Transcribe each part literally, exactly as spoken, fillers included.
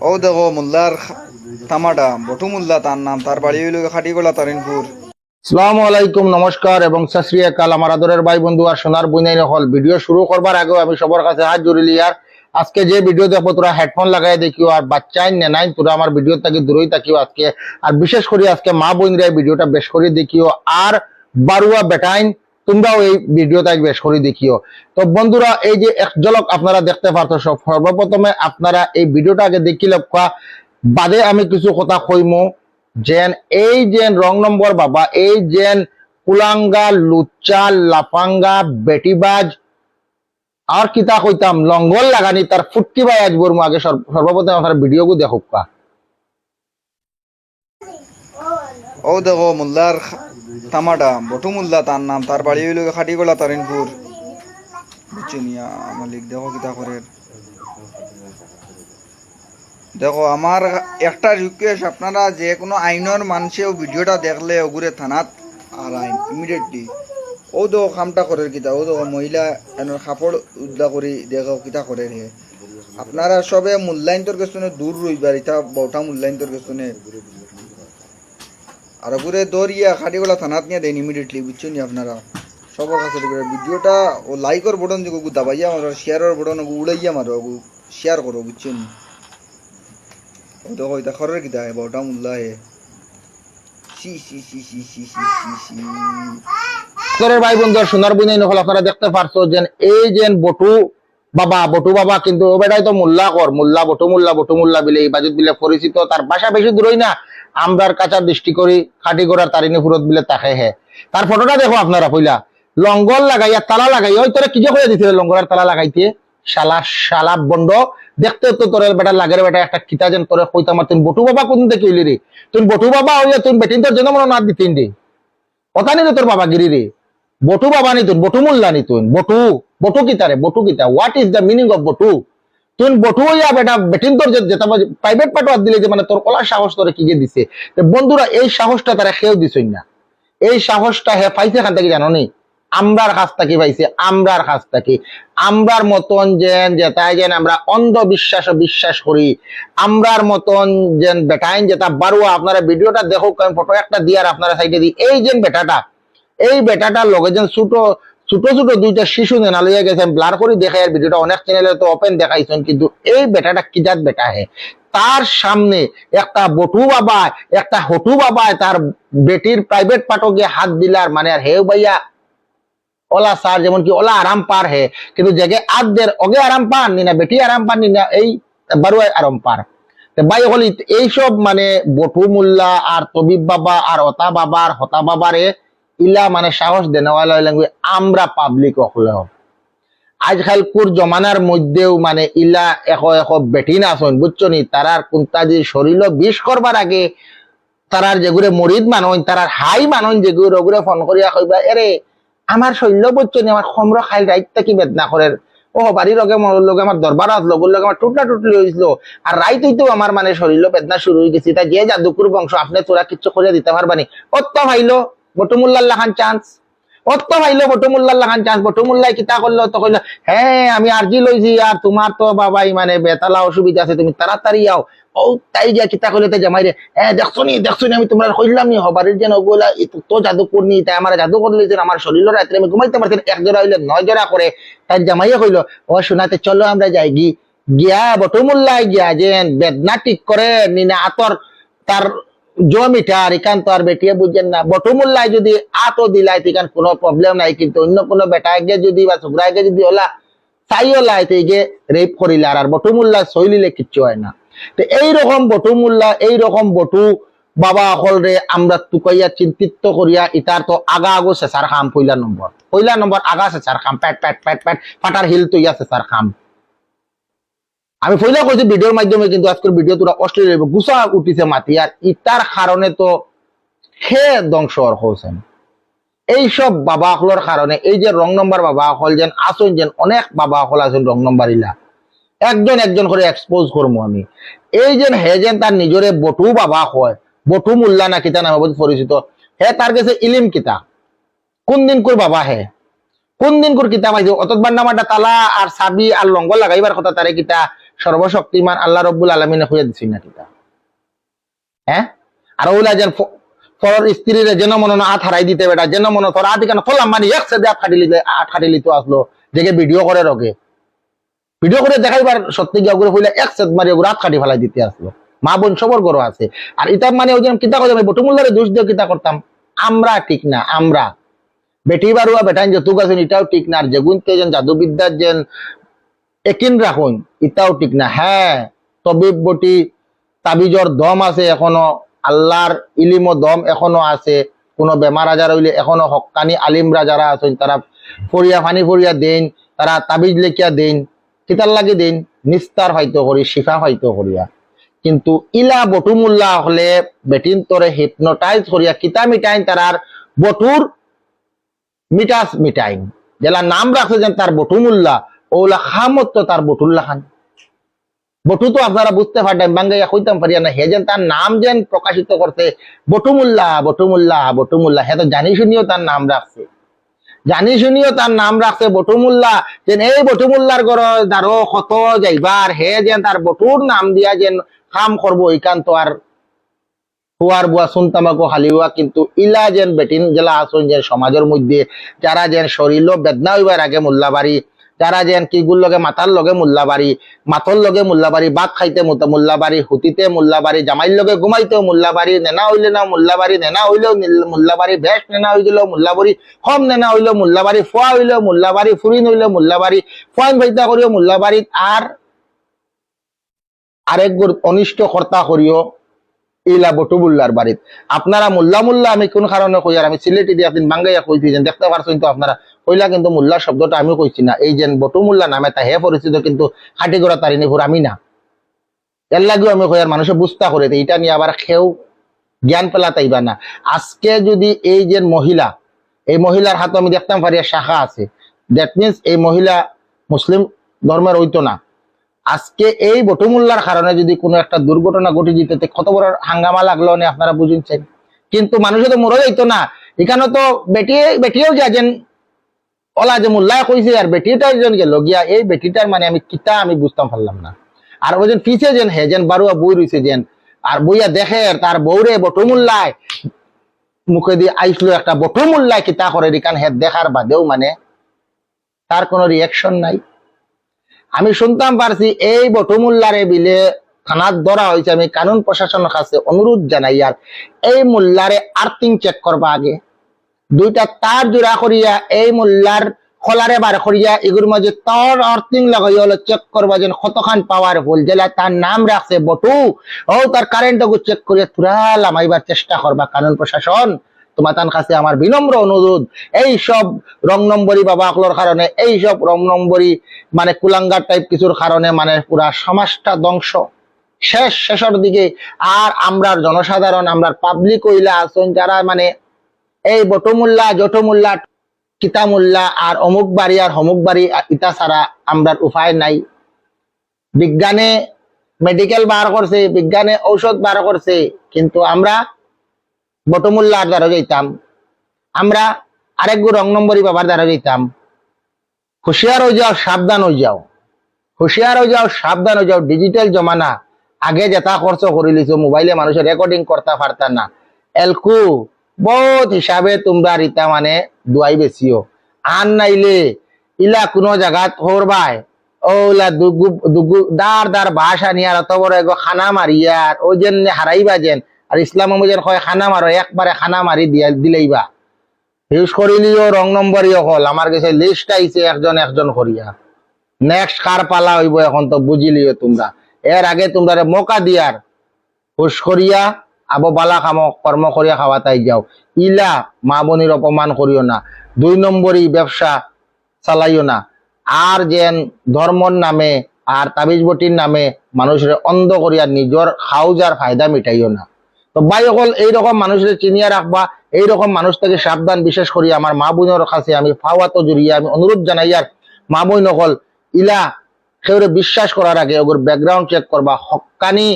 ও দেখো মোল্লার তামাটা, বটু মোল্লা তার নাম, তার বাড়ি অইলো গি খাটিগোলা তারিনপুর। আসসালামু আলাইকুম, নমস্কার এবং সত শ্রী আকাল আমার আদরের ভাই বন্ধু আর সোনার বইনাইন অকল। ভিডিও শুরু করবার আগেও আমি সবার কাছে হাত জুড়ি লিয়ার, আজকে যে ভিডিও দেখবো তোরা হেডফোন লাগাই দেখিও, আর বাচ্চাইন নেনাইন তোরা আমার ভিডিও থাকি দূরই থাকিও আজকে। আর বিশেষ করি আজকে মা বইনরা এই ভিডিওটা বেশ করি দেখিও, আর বারুয়া বেটাইন তোমরাও এই ভিডিওটা বেশ করি দেখিও। তো বন্ধুরা, এই যে এক ঝলক আপনারা দেখতে পারতো, সব সর্বপ্রথমে আপনারা এই ভিডিওটা আগে দেখি লক্ষ্য, বাদে আমি কিছু কথা কইমু। যেন এই যেন রং নম্বর বাবা, এই যেন কুলাঙ্গা, লুচ্চা, লাফাঙ্গা, বেটিবাজ, আর কিতা কইতাম, লঙ্গল লাগানি তার ফুটকি ভাই আজ বর্মু আগে সর্ব-, সর্বপ্রথম আপনারা ভিডিওগু দেখুক্কা। ও দেখো মোল্লার তামাটা, বটু মোল্লা তার নাম, তার বাড়ি অইলো গি খাটিগোলা তারিনপুর। বুঝছো নিয়া মালিক, দেখো কিতা করের। দেখো, আমার একটা রিকোয়েস্ট, আপনারা যে কোনো আইনর মানষেও ভিডিওটা দেখলে ওগুরে থানাত আরাইন ইমিডিয়েটলি। ও দেখো কামটা করের কিতা, ও দেখো মহিলা এনর কাপড় উদ্দা করি দেখো কিতা করের হে। আপনারা সবে মোল্লাইন্তর গেছনে দূর রইবার, ইতা বউটা মোল্লাইন্তর গেছনে। আর ওগুরে ধরিয়া খাটিগোলা থানাত নিয়া দেইন ইমিডিয়েটলি, বুঝছো নি আপনারা? সবার কাছে ভিডিওটা ও লাইকর বটন দিকে ওগু দাবাইয়া মারো, আর শেয়ারর বটন ওগু উড়াইয়া মারো, ওগু শেয়ার করো, বুঝছো নি? ও দেখো, ইতা করের কিতা হে, বউটা মোল্লা হে। সি, সি, সি, সি। তোরে ভাই বন্ধু আর সোনার বইনাইন অকল, আপনারা দেখতে পারছো যেন এই যেন বটু বাবা, বটু বাবা, কিন্তু ও বেটায় তো মোল্লা কর, মোল্লা, বটু মোল্লা, বটু মোল্লা বিলে, এই বাজুত বিলে পরিচিত, তার বাসা বেশি দূরই না, আমরার কাছাড় ডিস্ট্রিক্টরই খাটিগোলার তারিনীপুরত বিলে থাকে হে। তার ফটোটা দেখো আপনারা পয়লা, লঙ্গল লাগাইয়া, তালা লাগাইয়া, ওই তোরা কি যে কইয়া দিছে লঙ্গলর তালা লাগাইতে, শালা, শালা বন্ড, দেখতে তো তোর বেটা লাগের বেটা একটা কিতা যেন তোরে কইতাম, আর তুই বটু বাবা কোন দেখে অইলি রে? তুই বটু বাবা অইয়া তুই বেটিন্তর জন্য মনে না দিতেন রে। ওটা নিলে তোর বাবাগিরি রে। বটু বাবা নিতুন, বটু মোল্লা নিতুন, বটু, বটু কিতা রে, বটু কিতা? What is the meaning of বটু? তুই বটু অইয়া বেটা বেটিন্তর যে, যেটা প্রাইভেট পার্ট দিলে যে মানে তোর ওলা সাহস তোরে কি যে দিছে? তো বন্ধুরা, এই সাহসটা তারা কেউ দিছইন না। এই সাহসটা হে পাইছে কান থাকি জানো নি? আমরার কাছ থাকি পাইছে, আমরার কাছ থাকি। আমরার মতন যেন, যেটায় যেন আমরা অন্ধবিশ্বাস বিশ্বাস করি, আমরার মতন যেন বেটাইন যেটা বারুয়া, আপনারা ভিডিওটা দেখো, কারণ ফটো একটা দিয়ার আপনারা সাইডে দি, এই যেন বেটাটা, এই বেটাটার লগে যেন ছোট, ছোট ছোট দুইটা শিশু নেনা লইয়া গেছে, আমি ব্লার করি দেখাই, আর ভিডিওটা অনেক চ্যানেলে তো ওপেন দেখাইছেন, কিন্তু এই বেটাটা কি জাত বেটা হে? তার সামনে একটা বটু বাবায়, একটা হটু বাবায় তার বেটির প্রাইভেট পার্টও গিয়ে হাত দিলার, মানে, আর হেউ ভাইয়া ওলা স্যার, যেমন কি ওলা আরাম পার হে, কিন্তু যেগে আত দের ওগে আরাম পার নি না, বেটি আরাম পার নি না, এই বারুয়ায় আরাম পার। তো ভাই অকল, ইত-, এইসব মানে বটু মোল্লা আর তবিব বাবা আর অতা বাবা আর হতা বাবারে ইলা মানে সাহস দেনেওয়ালা অইলাম গি আমরা পাবলিক অকলে। আজকালকুর জমানার মধ্যেও মানে ইলা এখো এখো বেটিন আছইন, বুঝছো নি? তারার কুন্তা যে শরীরও বিষ করবার আগে তারার যেগুরে মরিদ মানইন, তারার হাই মানইন, যেগুরে ওগুরে ফোন করিয়া কইবা, "এরে, আমার শরীরও বুঝছো নি, আমার কমরো খাইল রাইত থাকি বেদনা করের। ও বাড়ির লগে মোর লগে আমার দরবার আছলো, ওগুর লগে আমার টুটলা টুটলি অইছিল। আর রাইত অইতেউ আমার মানে শরীরও বেদনা শুরু অই গেছে। তা যে জাদুকুর বংশ, আপনে তোরা কিচ্ছু করিয়া দিতা পারবা নি।" অত পাইলো বটু মোল্লার লাখান চান্স। অত পাইলো বটু মোল্লার লাখান চান্স। বটু মোল্লায় কিতা করলো? তো কইলো, "হ্যাঁ, আমি আরজি লইছি, আর তোমার তো বাবাই মানে বেতালা অসুবিধা আছে, তুমি তাড়াতাড়ি আও।" ও তাই গিয়া কিতা কইলো তাই জামাইরে, "এ, দেখছো নি, দেখছো নি, আমি তোমরা কইলাম নি, হবারির যেন ওগুলা, ই তো, তো জাদু করনি, তাই আমার জাদু করলি যে আমার শরীরও রাত্রে আমি ঘুমাইতে পারছি না, এক জোড়া অইলে নয় জোড়া করে।" তাই জামাইয়ে কইলো, "ও শোনাতে চলো আমরা যাই গি।" গিয়া বটু মোল্লায় গিয়া যেন বেদনা ঠিক করে নি না আতর তার জমিটা, আর ইখান তো আর বেটিয়ে বুঝেন না। বটু মোল্লায় যদি আতও দিলায়, তো ইখান কোনো প্রবলেম নাই, কিন্তু অন্য কোনো বেটায় গিয়া যদি বা ছোকরায় গিয়া যদি ওলা চাইও লাই, তো ইগে রেপ করিলে আর, আর বটু মোল্লা সইলিলে কিচ্ছু হয় না। তো এইরকম বটু মোল্লা, এইরকম বটু বাবা অকলরে আমরা তুকাইয়া চিন্তিত করিয়া, ইতার তো আগা আগো শেষার কাম, পয়লা নম্বর, পয়লা নম্বর আগা শেষার কাম, প্যাট প্যাট প্যাট প্যাট ফাটার হিল তৈয়া শেষার কাম। আমি পয়লা কইছি ভিডিওর মাধ্যমে, কিন্তু আজকের ভিডিও তোরা অশ্লীল অইবো, গুসা উঠিছে মাতি, আর ইতার কারণে তো কে ধ্বংস অর কইছেন। এইসব বাবা অকলর কারণে, এই যে রং নম্বর বাবা অকল যেন আছইন, যেন অনেক বাবা অকল আছইন রং নম্বর ইলা, একজন একজন করে এক্সপোজ করমু আমি। এই যেন হে যেন তার নিজরে বটু বাবা কয়, বটু মোল্লা না কিতা নামে বোধ পরিচিত, হে তার গেছে ইলিম কিতা? কোন দিনকুর বাবা হে? কোন দিনকুর কিতা পাইছে? অতত বান্ডা মাড্ডা তালা আর চাবি আর লঙ্গর লাগাইবার কথা, তারে কিতা সর্বশক্তিমান আল্লাহ রব্বুল আলামিনে কইয়া দিছইন না কিতা? হ্যাঁ? আর অউলা যেন ফ-, পরর স্ত্রীরে যেন মনো না আত হারাই দিতে বেটা, যেন মনো তোর আত ইখান ফলাম মানে এক সেদে আত কাটিলিতে, আত কাটিলিতো আছলো, যেগে ভিডিও করের অগে। ভিডিও করিয়া দেখাইবার সত্যি গিয়া অগুরে কইলা এক সেদ মারি অগুরে আত কাটি ফালাই দিতে আছলো। মা বইন সবর ঘরো আছে। আর ইতা মানে ওই যে কিতা কইতাম, আমি বটু মোল্লারে দোষ দিয়া কিতা করতাম? আমরা ঠিক না, আমরা। বেটি বারুয়া বেটাইন যতুক আছইন, ইটাও ঠিক না। আর যেগুইন্তে যেন জাদুবিদ্যার যেন একিন রাখইন, ইতাও ঠিক না। হ্যাঁ, তবিব বটি, তাবিজর দম আছে এখনো, আল্লাহর ইলিমও দম এখনো আছে। কোনো বেমার আজার অইলে এখনো হক্কানি আলিমরা যারা আছইন, তারা ফড়িয়া, পানি ফড়িয়া দেইন, তারা তাবিজ লেখিয়া দেইন। কিতার লাগি দেইন? নিস্তার পাইতো করি, শিফা পাইতো করিয়া। কিন্তু ইলা বটু মোল্লা অকলে বেটিন্তরে hypnotize করিয়া কিতা মিটাইন, তারার বটুর মিটাস মিটাইন। যেলা নাম রাখছে যেন তার বটু মোল্লা, অউলা কামো তো তার বটুর লাখান। বটু তো আপনারা বুঝতে পাররা, আমি বাঙ্গাইয়া কইতাম পারিয়ার না, হে যেন তার নাম যেন প্রকাশিত করছে বটু মোল্লা, বটু মোল্লা, বটু মোল্লা। হে তো জানি শুনিও তার নাম রাখছে, জানি শুনিও তার নাম রাখছে বটু মোল্লা। যেন এই বটু মোল্লার ঘরো দারো কত যাইবার, হে যেন তার বটুর নাম দিয়া যেন কাম করবো, ইখান তো আর হুয়ার বুয়া সুন তামাকু হালিউয়া। কিন্তু ইলা যেন বেটিন যেলা আছইন যেন সমাজর মধ্যে, যারা যেন শরীরও বেদনা অইবার আগে মোল্লা বাড়ি, যারা যেন কিগুর লগে মাথার লগে মোল্লা বাড়ি, মাথার লগে মোল্লা বাড়ি, ভাত খাইতে মোতা-, মোল্লা বাড়ি, হুতিতে মোল্লা বাড়ি, জামাইর লগে ঘুমাইতেও মোল্লা বাড়ি, নেনা অইলে না মোল্লা বাড়ি, নেনা অইলেও নিল-, মোল্লা বাড়ি, বেশ নেনা অইলেও মোল্লা বাড়ি, কম নেনা অইলেও মোল্লা বাড়ি, ফুয়া অইলেও মোল্লা বাড়ি, ফুরিন অইলেও মোল্লা বাড়ি, ফুয়াইন ভাইতা করিও মোল্লা বাড়ি, আর আরেকগুর অনিষ্ট কর্তা করিও ইলা বটু মোল্লার বাড়িত। আপনারা মোল্লা মোল্লা আমি কোন কারণে কইয়ার, আমি সিলেটি দিয়া একদিন বাঙ্গাইয়া কইছি যেন, দেখতে পারছইন তো আপনারা, কইলা কিন্তু মোল্লা শব্দটা আমি কইছি না, এই যেন বটু মোল্লা নামে তা হে পরিচিত, কিন্তু খাটি গড়া তারিনীপুর আমি না। এর লাগিও আমি কইয়ার মানুষে বুঝতা করে, তো ইটা নিয়া আবার কেউ জ্ঞান পেলাত আইবা না। আজকে যদি এই যে মহিলা, এই মহিলার হাতো আমি দেখতাম পারি আর শাখা আছে, that means এই মহিলা মুসলিম ধর্মের অইতো না। আজকে এই বটু মোল্লার কারণে যদি কোনো একটা দুর্ঘটনা ঘটি যেতে, তে কত বড় হাঙ্গামা লাগলো নে আপনারা বুঝিনছেন। কিন্তু মানুষে তো মরে যাইতো না, ইখানো তো বেটি, বেটিও গিয়া যেন অলা যে মোল্লায় কইছে আর বেটিটা একজন গেল গিয়া, এই বেটিটার মানে আমি কিতা আমি বুঝতাম পারলাম না। আর ওই যেন পিছে যেন হে যেন বারুয়া বই রইছে যেন, আর বইয়া দেখের তার বউরে বটু মোল্লায় মুখেদি আইসলো একটা বটু মোল্লায় কিতা করের ইখান হে দেখার বাদেও মানে তার কোনো reaction নাই। আমি শুনতাম পারছি এই বটু মোল্লারে বিলে থানাত ধরা হইছে। আমি কানুন প্রশাসনর কাছে অনুরোধ জানাইয়ার এই মোল্লারে earthing check করবা আগে, দুইটা তার জোড়া করিয়া এই মোল্লার খোলারে বার করিয়া ইগুর মাঝে তার earthing লাগাইয়া অইলো check করবা যেন কতখান powerful। যেলা তার নাম রাখছে বটু, ও তার current ওগু check করিয়া থুড়া লামাইবার চেষ্টা করবা কানুন প্রশাসন। তোমাতান কাছে আমার বিনম্র অনুরোধ, এই সব রং নম্বরি বাবা অকলর কারণে, এই সব রং নম্বরি মানে কুলাঙ্গার type কিছুর কারণে মানে পুরা সমাজটা ধ্বংস, শেষ, শেষর দিকে। আর আমরার জনসাধারণ, আমরার public অইলা আছইন যারা মানে এই বটু মোল্লা, জটু মোল্লা, কিতা মোল্লা আর অমুক বাড়ি আর হমুক বাড়ি, আ, ইতা ছাড়া আমরার উপায় নাই। বিজ্ঞানে medical বার করছে, বিজ্ঞানে ঔষধ বার করছে, কিন্তু আমরা বটু মোল্লার দ্বারা যাইতাম, আমরা আরেকগু রং নম্বরি বাবার দ্বারা যাইতাম। হুঁশিয়ার অই যাও, সাবধান অই যাও, হুঁশিয়ার অই যাও, সাবধান অই যাও। Digital জমানা, আগে যেটা খরচ করিলিছো, মোবাইলে মানুষে recording করতা পারতা না। এলকু বহুত হিসাবে তোমরা রিতা মানে দুয়াই বেচিও, আর নাইলে ইলা কোনো জাগাত করবায়, ওলা দুগু, দুগু, দার দার বাঁশ আনিয়ার অত বড় এগো খানা মারিয়ার, ওই যেন হারাইবা যেন, আর ইসলাম যেন কয় খানা মারো, একবারে খানা মারি দিয়া দিলাইবা। Use করিলিও রং নম্বরি অকল, আমার গেছে list আইছে একজন একজন করিয়া। Next কার পালা অইবো এখন তো বুঝিলিও তোমরা। এর আগে তোমরারে মৌকা দিয়ার হুশ করিয়া আবো বালা কামো কর্ম করিয়া খাওয়াতাই যাও। ইলা মা বনির অপমান করিও না, দুই নম্বরি ব্যবসা চালাইও না। আর যেন ধর্মর নামে আর তাবিজ বটির নামে মানুষরে অন্ধ করিয়া নিজর খাউজার ফায়দা মিটাইও না। তো ভাই অকল, এইরকম মানুষরে চিনিয়া রাখবা, এইরকম মানুষ থাকি সাবধান। বিশেষ করি আমার মা বইনর কাছে আমি পাওয়াত জুড়িয়া আমি অনুরোধ জানাইয়ার, মা বইন অকল ইলা কেউরে বিশ্বাস করার আগে ওগুর background check করবা, হক্কানি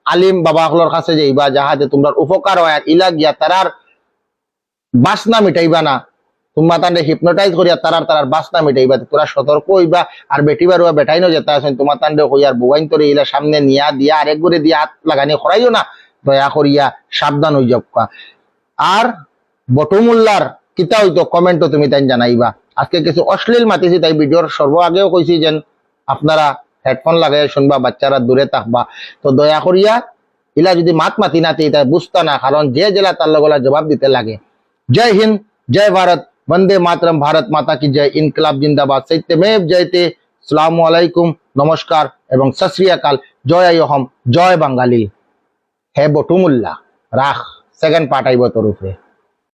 আলিম বাবা অকলর কাছে যাইবা, যাহাতে তোমরার উপকার হয়। আর ইলা গিয়া তারার বাসনা মিটাইবা না, তুমাতানরে হিপনোটাইজ করিয়া তারার তারার বাসনা মিটাইবা, তোরা সতর্ক অইবা। আর বেটি বারুয়া বেটাইনও যেতা আছইন, তুমাতানরে কইয়ার বউয়াইন্তরে ইলা সামনে নিয়া দিয়া আরেক গুরে দিয়া আত লাগানি করাইও না, দয়া করিয়া সাবধান অইযাউক্কা। আর বটু মোল্লার কিতা অইতো কমেন্টো তুমিতাইন জানাইবা। আজকে কিছু অশ্লীল মাতিছি, তাই ভিডিওর সর্ব আগেও কইছি যেন আপনারা হেডফোন লাগাইয়া শুনবা, বাচ্চারা দূরে থাকবা। তো দয়া করিয়া ইলা যদি মাত মাতি না, তে ইতায় বুঝতা না, কারণ যে যেলা তার লগে অলা জবাব দিতে লাগে। জয় হিন্দ, জয় ভারত, বন্দে মাতরম, ভারত মাতা কি জয়, ইনকিলাব জিন্দাবাদ, সত্যমেব জয়তে, আসসালামু আলাইকুম, নমস্কার এবং সত শ্রী আকাল, জয় আই অসম, জয় বাঙালি। হে বটু মোল্লা, রাখ, সেকেন্ড পার্ট আইবো তোর উপরে।